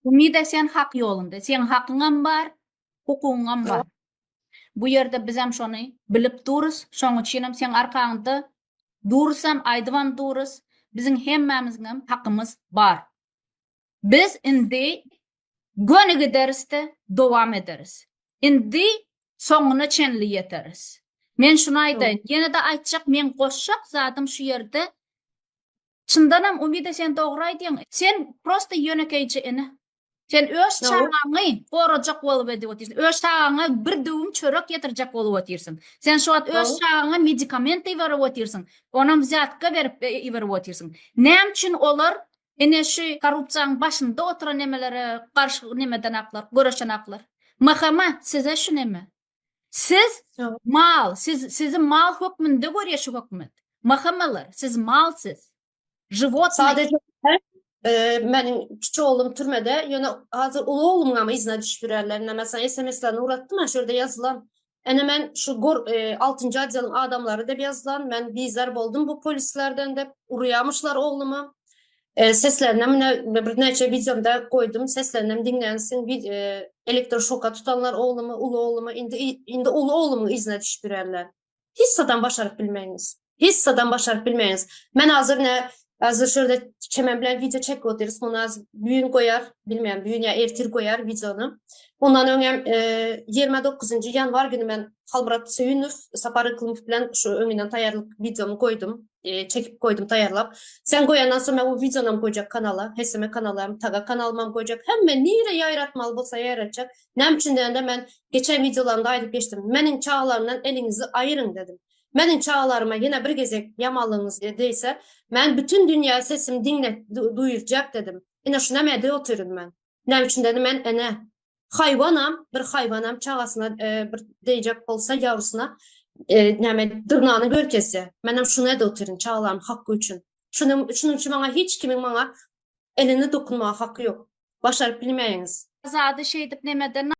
Umyda sen hak ýolunda. Seň hakyňam bar, hukugyňam bar. Bu ýerde bizem şony bilip durus, şoň üçinem seň arkaňda durusam, aýdybam durus, biziň hemmämiziňem hakymyz bar. Biz indi göni gideris-de, dowam ederis. Indi soňuna çenli ýeteris. Men şuny aýdaýyn, ýene-de aýtjak, meň goşjak zadym şu ýerde, çyndanam Umyda sen dogry aýdýaň, sen prosta ýönekeýje ene. Sen öz çagaňy gorajak bolup edip otyrsyň. Öz çagaňa bir döwüm çörek ýetirjek bolup otyrsyň. Sen şu wagt öz çagaňa medikament iberip otyrsyň. Onam wzýatka berip iberip otyrsyň. Näme üçin olar ine şu korrupsiýanyň başynda oturan nemelere garşy nemedenaklar, göreşenaklar? MHM size şu neme? Siz mal, siz sizi mal hökmünde görýär şu hökümet. MHM-ler, siz mal siz. Životnyý. Sadece e, meniň kiçi oglum türmede, ýöne hazir uly oglumyňam yzyna düşüp ýörerler. Ine men sana SMS-lerini ugratdym, ha şu ýerde ýazylan. Ine men şu gor e, 6-njy otdeliň adamlary dep ýazylan. Men bizar boldum bu polislerden dep urýamyşlar oglumy. E, seslerinem ine birnäçe wideomda goýdum. Seslerinem diňlänsiň. E, elektroşoka tutanlar oglumy, uly oglumy. Indi indi uly oglumyň yzyna düşüp ýörerler. Hiç zadam başaryp bilmeňiz. Hiç zadam başaryp bilmeňiz. Men hazir ne hazir şu ýerde Çemen bilen wideo çekip otyrys. Muny az büýün goýar, bilmeýän büýün ýa ertir goýar wideony. Ondan öňem 29-njy ýanwar güni men Halmyrat Söýünow, Sapar Yklymow bilen şu öňünden taýýarlyk wideomy goýdum. Çekip goýdum taýýarlap. Sen goýandan soň men bu wideonam goýjak kanala, HSM kanala hem, Taga kanalymam goýjak. Hemme nire ýaýratmaly bolsa ýaýratjak. Näme üçin diýende men geçen wideolarymda aýdyp geçdim. Meniň çagalarymdan eliňizi aýyryň dedim. Meniň çagalaryma ýene bir gezek ýamanlygyňyz degse, men bütin dünýä sesimi diňle duýurjak dedim. Ine şuna mede otyryn men. Näme üçin dedim men ene. Haýwanam bir haýwanam çagasyna bir degjek bolsa ýawrusyna näme dyrnagyny görkezse. Menem şuna ede otyryn çagalarym hakky üçin. Şunuň şunuň üçin maňa hiç kimiň maňa elini dokunmaga haky ýok. Başaryp bilmeýäňiz. Azady şeýdip nemeden.